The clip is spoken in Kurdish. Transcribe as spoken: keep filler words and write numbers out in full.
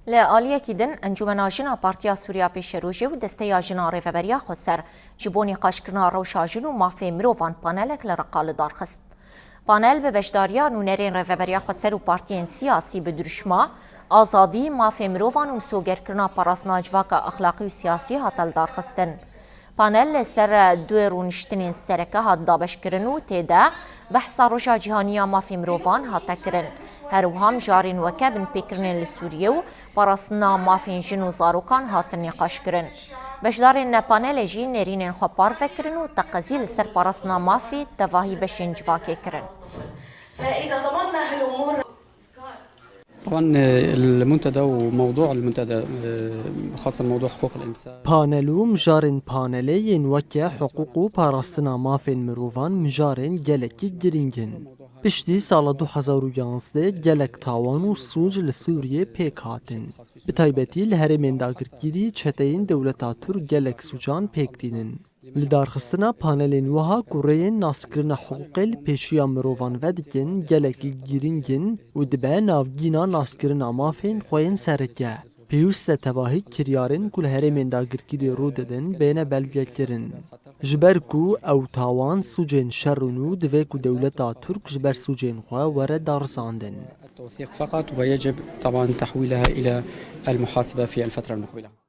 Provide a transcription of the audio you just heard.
Li aliyekî din, Encûmena Jin a Partiya Sûriya Pêşerojê û Desteya Jin a Rêveberiya Xweser ji bo nîqaşkirina rewşa jin û mafê mirovan panelek li Reqa li dar xist. Panel bi beşdariya nûnerên Rêveberiya Xweser û partiyên siyasî bi dirûşma Azadî, mafê mirovan û sogerkirina parastina civaka exlaqî û siyasî hate lidarxistin. Panel li ser du rûniştinên sereke hat dabeşkirin û tê de behsa Roja Cîhanî ya Mafê Mirovan hate kirin. Her wiha mijarên weke binpêkirinên li Sûriyê û parastina mafên jin û zarokan hatin nîqaşkirin. Beşdarên panelê jî nêrînên xwe parve kirin û teqezî li ser parastina mafê tevahî beşên civakê kirin. فإذا ضمننا هالأمور طبعا، آه، المنتدى وموضوع المنتدى، آه، خاصة موضوع حقوق الإنسان. Panel û mijarên panelê yên weke hiqûq û parastina mafên mirovan mijarên gelekî girîng in. Piştî sala du hezar û yanzdeh gelek tawan û sûc li Sûriyê pêk hatin. Bi taybetî li herêmên dagirkirî çeteyên dewleta Tirk gelek sûcan pêk tînin. Lidarxistina panelên wiha ku rêyên naskirina hiqûqê li pêşiya mirovan vedikin gelekî girîng in û dibe navgîna naskirina mafên xwe yên sereke. Pêwîst e tevahî kiryarên ku li herêmên dagirkirî rû didin bêne belgekirin. Ji ber ku ew tawan sûcên şer in û divê ku dewleta Tirk ji ber sûcên xwe were darizandin. التوثيق فقط، ويجب طبعا تحويلها إلى المحاسبة في الفترة المقبلة.